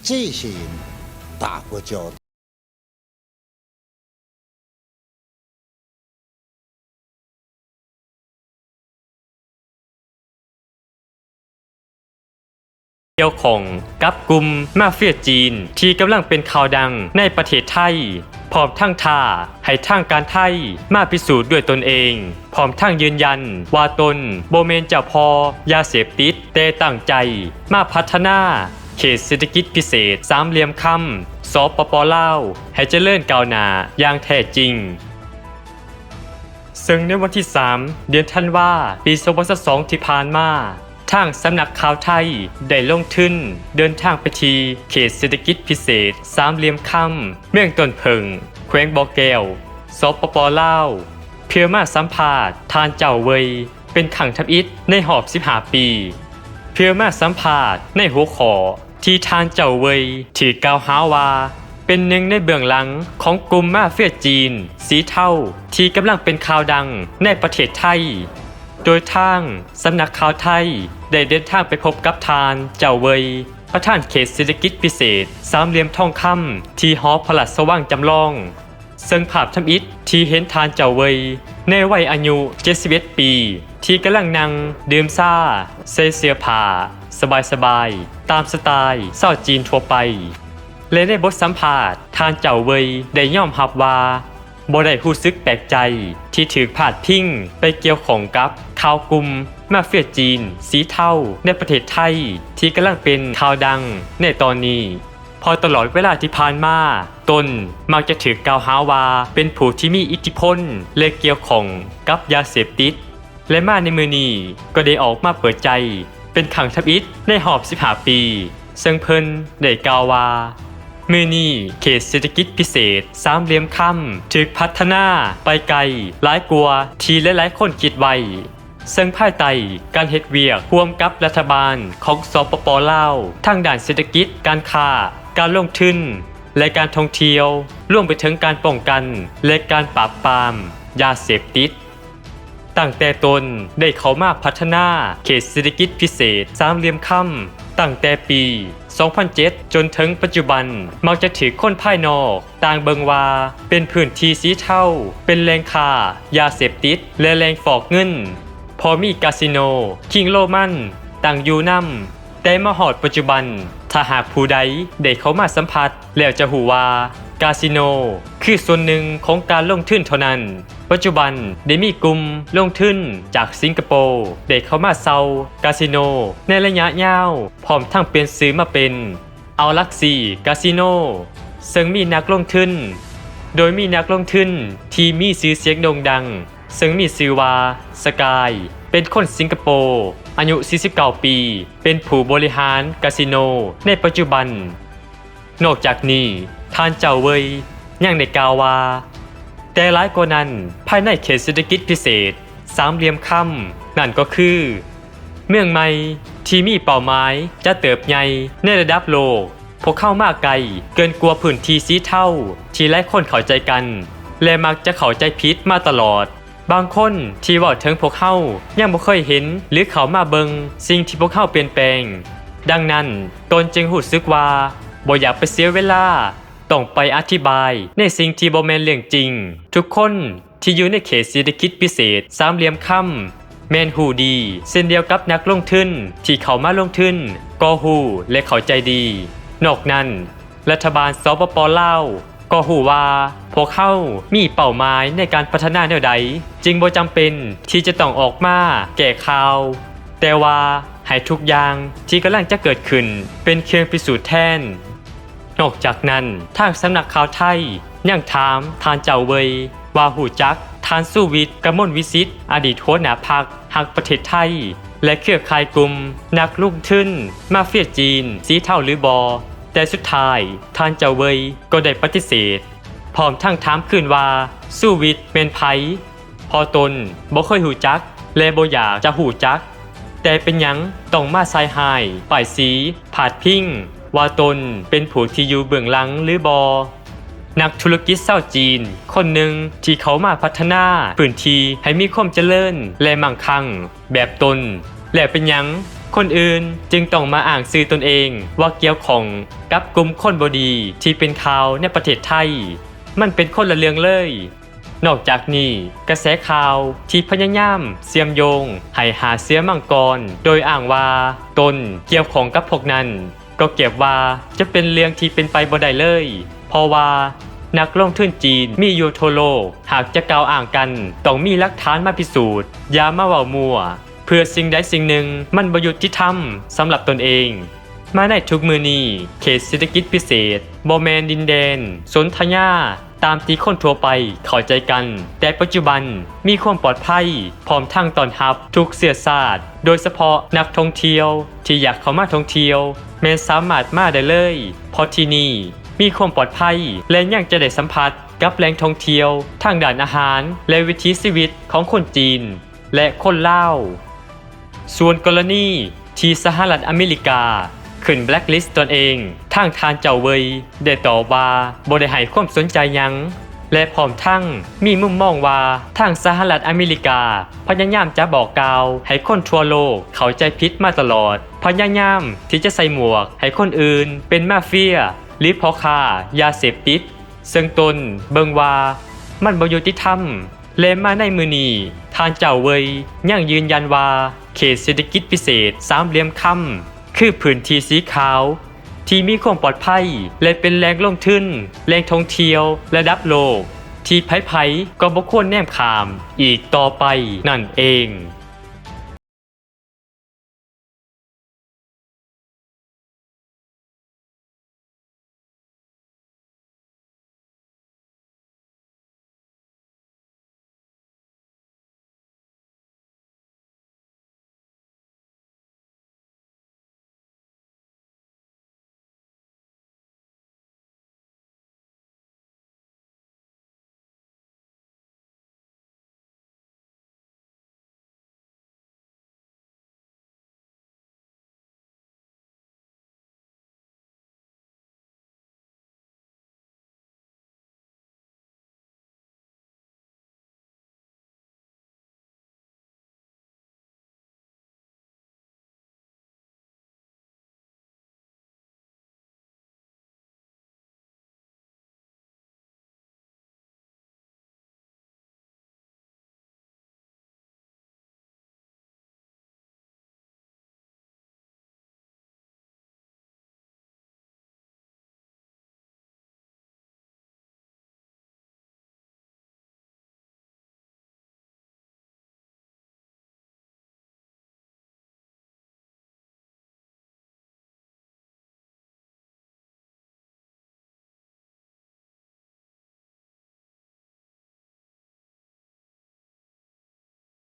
这些人打过交道。 ກ່ຽວຂ້ອງກັບກຸ່ມມາເຟຍຈີນທີ່ກຳລັງເປັນຂ່າວດັງໃນປະເທດໄທ, ພ້ອມທັງທ້າໃຫ້ທາງການໄທມາພິສູດດ້ວຍຕົນເອງ, ພ້ອມທັງຢືນຢັນວ່າຕົນບໍ່ແມ່ນເຈົ້າພໍ່ຢາເສບຕິດ, ແຕ່ຕັ້ງໃຈມາພັດທະນາເຂດເສດຖະກິດພິເສດສາມຫຼ່ຽມຄຳ ສປປ ລາວ ໃຫ້ຈະເລີນກ້າວໜ້າຢ່າງແທ້ຈິງ. ເຊິ່ງໃນວັນທີສາມ ເດືອນທັນວາ ປີສອງພັນຊາວສອງ ທີ່ຜ່ານມາ, ທາງສຳນັກຂ່າວໄທໄດ້ລົງທຶນເດີນທາງໄປທີ່ເຂດເສດຖະກິດພິເສດສາມຫຼ່ຽມຄຳ ເມືອງຕົ້ນເຜິ້ງ ແຂວງບໍ່ແກ້ວ ສປປ ລາວ ເພື່ອມາສຳພາດທ່ານ ເຈົ້າ ເຫວີຍ ເປັນຄັ້ງທຳອິດໃນຮອບສິບຫ້າປີ, ເພື່ອມາສຳພາດໃນຫົວຂໍ້ ທີ່ທ່ານ ເຈົ້າ ເຫວີຍ ຖືກກ່າວຫາວ່າເປັນໜຶ່ງໃນເບື້ອງຫຼັງຂອງກຸ່ມມາເຟຍຈີນສີເທົາທີ່ກຳລັງເປັນຂ່າວດັງໃນປະເທດໄທ, ໂດຍທາງສຳນັກຂ່າວໄທໄດ້ເດີນທາງໄປພົບກັບທ່ານ ເຈົ້າ ເຫວີຍ ປະທານເຂດເສດຖະກິດພິເສດສາມຫຼ່ຽມທອງຄຳ ທີ່ຫໍພະລາຊະວັງຈຳລອງ. ເຊິ່ງພາບທຳອິດທີ່ເຫັນທ່ານ ເຈົ້າ ເຫວີຍ ໃນໄວອາຍຸເຈັດສິບເອັດປີ ທີ່ກຳລັງນັ່ງດື່ມຊາ ໃສ່ເສື້ອຜ້າສະບາຍໆ ຕາມສະໄຕຊາວຈີນທົ່ວໄປ. ແລະ ໃນບົດສຳພາດ, ທ່ານ ເຈົ້າ ເຫວີຍ ໄດ້ຍອມຮັບວ່າບໍ່ໄດ້ຮູ້ສຶກແປກໃຈທີ່ຖືກພາດພິງໄປກ່ຽວຂ້ອງກັບຂ່າວກຸ່ມມາເຟຍຈີນສີເທົາໃນປະເທດໄທທີ່ກຳລັງເປັນຂ່າວດັງໃນຕອນນີ້. ເພາະຕະຫຼອດເວລາທີ່ຜ່ານມາ, ຕົນມັກຈະຖືກກ່າວຫາວ່າເປັນຜູ້ທີ່ມີອິດທິພົນ ແລະ ກ່ຽວຂ້ອງກັບຢາເສບຕິດ, ແລະ ມາໃນມື້ນີ້ກໍໄດ້ອອກມາເປີດໃຈເປັນຄັ້ງທຳອິດໃນຮອບສິບຫ້າປີ, ເຊິ່ງເພິ່ນໄດ້ກ່າວວ່າ ມື້ນີ້ເຂດເສດຖະກິດພິເສດສາມຫຼ່ຽມຄຳຖືກພັດທະນາໄປໄກຫຼາຍກວ່າທີ່ຫຼາຍໆຄົນຄິດໄວ້. ເຊິ່ງພາຍໃຕ້ການເຮັດວຽກຮ່ວມກັບລັດຖະບານຂອງ ສປປ ລາວ ທາງດ້ານເສດຖະກິດ, ການຄ້າ, ການລົງທຶນ ແລະ ການທ່ອງທ່ຽວ, ລວມໄປເຖິງການປ້ອງກັນ ແລະ ການປາບປາມຢາເສບຕິດ. ຕັ້ງແຕ່ຕົນໄດ້ເຂົ້າມາພັດທະນາເຂດເສດຖະກິດພິເສດສາມຫຼ່ຽມຄຳ ຕັ້ງແຕ່ປີສອງພັນເຈັດ ຈົນເຖິງປັດຈຸບັນ, ມັກຈະຖືກຄົນພາຍນອກ ຕ່າງເບິ່ງວ່າເປັນພື້ນທີ່ສີເທົາ, ເປັນແຫຼ່ງຄ້າຢາເສບຕິດ ແລະ ແຫຼ່ງຟອກເງິນ, ເພາະມີກາສິໂນ ຄິງໂຣມັນ ຕັ້ງຢູ່ນຳ. ແຕ່ມາຮອດປັດຈຸບັນ, ຖ້າຫາກຜູ້ໃດໄດ້ເຂົ້າມາສຳຜັດແລ້ວຈະຮູ້ວ່າ ກາສິໂນຄືສ່ວນໜຶ່ງຂອງການລົງທຶນເທົ່ານັ້ນ. ປັດຈຸບັນໄດ້ມີກຸ່ມລົງທຶນຈາກສິງກະໂປໄດ້ເຂົ້າມາເຊົ່າກາສິໂນໃນໄລຍະຍາວ, ພ້ອມທັງປ່ຽນຊື່ມາເປັນ Galaxy Casino ເຊິ່ງມີນັກລົງທຶນ, ໂດຍມີນັກລົງທຶນທີ່ມີຊື່ສຽງໂດ່ງດັງ, ເຊິ່ງມີຊື່ວ່າ Sky ເປັນຄົນສິງກະໂປ, ອາຍຸສີ່ສິບເກົ້າປີ, ເປັນຜູ້ບໍລິຫານກາສິໂນໃນປັດຈຸບັນ. ນອກຈາກນີ້, ທ່ານ ເຈົ້າ ເຫວີຍ ຍັງໄດ້ກ່າວວ່າ ແຕ່ຫຼາຍກວ່ານັ້ນ, ພາຍໃນເຂດເສດຖະກິດພິເສດສາມຫຼ່ຽມຄຳ ນັ້ນກໍຄື ເມືອງໃໝ່ທີ່ມີເປົ້າໝາຍຈະເຕີບໃຫຍ່ໃນລະດັບໂລກ. ພວກເຮົາມາໄກເກີນກວ່າພື້ນທີ່ສີເທົາທີ່ຫຼາຍຄົນເຂົ້າໃຈກັນ ແລະ ມັກຈະເຂົ້າໃຈຜິດມາຕະຫຼອດ. ບາງຄົນທີ່ເວົ້າເຖິງພວກເຮົາຍັງບໍ່ເຄີຍເຫັນ ຫຼື ເຂົ້າມາເບິ່ງສິ່ງທີ່ພວກເຮົາປ່ຽນແປງ. ດັ່ງນັ້ນ, ຕົນຈຶ່ງຮູ້ສຶກວ່າບໍ່ຢາກໄປເສຍເວລາ ຕ້ອງໄປອະທິບາຍໃນສິ່ງທີ່ບໍ່ແມ່ນເລື່ອງຈິງ. ທຸກຄົນທີ່ຢູ່ໃນເຂດເສດຖະກິດພິເສດສາມຫຼ່ຽມຄຳ ແມ່ນຮູ້ດີ ເຊັ່ນດຽວກັບນັກລົງທຶນທີ່ເຂົ້າມາລົງທຶນກໍຮູ້ ແລະ ເຂົ້າໃຈດີ. ນອກນັ້ນ, ລັດຖະບານ ສປປ ລາວ ກໍຮູ້ວ່າພວກເຮົາມີເປົ້າໝາຍໃນການພັດທະນາແນວໃດ, ຈຶ່ງບໍ່ຈຳເປັນທີ່ຈະຕ້ອງອອກມາແກ້ຂ່າວ, ແຕ່ວ່າໃຫ້ທຸກຢ່າງທີ່ກຳລັງຈະເກີດຂຶ້ນເປັນເຄື່ອງພິສູດແທນ. ນອກຈາກນັ້ນ, ທາງສຳນັກຂ່າວໄທຍັງຖາມທ່ານ ເຈົ້າ ເຫວີຍ ວ່າຮູ້ຈັກທ່ານ ຊູວິດ ກະມົນວິສິດ ອະດີດຫົວໜ້າພັກຮັກປະເທດໄທ ແລະ ເຄືອຂ່າຍກຸ່ມນັກລົງທຶນມາເຟຍຈີນສີເທົາຫຼືບໍ່, ແຕ່ສຸດທ້າຍທ່ານ ເຈົ້າ ເຫວີຍ ກໍໄດ້ປະຕິເສດ, ພ້ອມທັງຖາມຄືນວ່າ ຊູວິດ ແມ່ນໃຜ? ເພາະຕົນບໍ່ເຄີຍຮູ້ຈັກ ແລະ ບໍ່ຢາກຈະຮູ້ຈັກ, ແຕ່ເປັນຫຍັງຕ້ອງມາໃສ່ຮ້າຍປ້າຍສີ ພາດພິງວ່າຕົນເປັນຜູ້ທີ່ຢູ່ເບື້ອງຫຼັງຫຼືບໍ່? ນັກທຸລະກິດຊາວຈີນຄົນໜຶ່ງທີ່ເຂົ້າມາພັດທະນາພື້ນທີ່ໃຫ້ມີຄວາມຈະເລີນ ແລະ ມັ່ງຄັ່ງແບບຕົນ, ແລ້ວເປັນຫຍັງ ຄົນອື່ນຈຶ່ງຕ້ອງມາອ້າງຊື່ຕົນເອງວ່າກ່ຽວຂ້ອງກັບກຸ່ມຄົນບໍ່ດີທີ່ເປັນຂ່າວໃນປະເທດໄທ. ມັນເປັນຄົນລະເລື່ອງເລີຍ. ນອກຈາກນີ້, ກະແສຂ່າວທີ່ພະຍາຍາມເຊື່ອມໂຍງໃຫ້ຫາເສືອມັງກອນ ໂດຍອ້າງວ່າຕົນກ່ຽວຂ້ອງກັບພວກນັ້ນ ກໍເກືອບວ່າຈະເປັນເລື່ອງທີ່ເປັນໄປບໍ່ໄດ້ເລີຍ, ເພາະວ່ານັກລົງທຶນຈີນມີຢູ່ທົ່ວໂລກ, ຫາກຈະກ່າວອ້າງກັນ ຕ້ອງມີຫຼັກຖານມາພິສູດ, ຢ່າມາເວົ້າມົ້ວ ເພື່ອສິ່ງໃດສິ່ງໜຶ່ງມັນບໍ່ຍຸຕິທຳສຳລັບຕົນເອງ. ມາໃນທຸກມື້ນີ້, ເຂດເສດຖະກິດພິເສດບໍ່ແມ່ນດິນແດນສົນທະຍາຕາມທີ່ຄົນທົ່ວໄປເຂົ້າໃຈກັນ, ແຕ່ປັດຈຸບັນມີຄວາມປອດໄພ ພ້ອມທັງຕ້ອນຮັບທຸກເຊື້ອຊາດ, ໂດຍສະເພາະນັກທ່ອງທ່ຽວທີ່ຢາກເຂົ້າມາທ່ອງທ່ຽວ ແມ່ນສາມາດມາໄດ້ເລີຍ, ເພາະທີ່ນີ້ມີຄວາມປອດໄພ ແລະ ຍັງຈະໄດ້ສຳຜັດກັບແຫຼ່ງທ່ອງທ່ຽວທາງດ້ານອາຫານ ແລະ ວິຖີຊີວິດຂອງຄົນຈີນ ແລະ ຄົນລາວ. ສ່ວນກໍລະນີທີ່ສະຫະລັດອາເມລິກາຂຶ້ນແບລັກລິສຕນເອງ, ທາງທ່ານເຈົ້າເຫວີຍໄດ້ຕອບວ່າບໍ່ໄດ້ໃຫ້ຄວາມສົນໃຈຫຍັງ ແລະ ພ້ອມທັງມີມຸມມອງວ່າທາງສະຫະລັດອາເມລິກາພະຍາຍາມຈະບອກກ່າວໃຫ້ຄົນທົ່ວໂລກເຂົ້າໃຈຜິດມາຕະຫຼອດ, ພະຍາຍາມທີ່ຈະໃສ່ໝວກໃຫ້ຄົນອື່ນເປັນມາເຟຍ ຫຼື ພໍ່ຄ້າຢາເສບຕິດ, ເຊິ່ງຕົນເບິ່ງວ່າມັນບໍ່ຍຸຕິທຳ. ແລະ ມາໃນມື້ນີ້, ທ່ານເຈົ້າເຫວີຍຍັງຢືນຢັນວ່າເຂດເສດຖະກິດພິເສດສາມຫຼ່ຽມຄຳ ຄືພື້ນທີ່ສີຂາວທີ່ມີຄວາມປອດໄພ ແລະ ເປັນແຫຼ່ງລົງທຶນ, ແຫຼ່ງທ່ອງທ່ຽວລະດັບໂລກ ທີ່ໃຜໆກໍບໍ່ຄວນແນມຂ້າມອີກຕໍ່ໄປນັ້ນເອງ.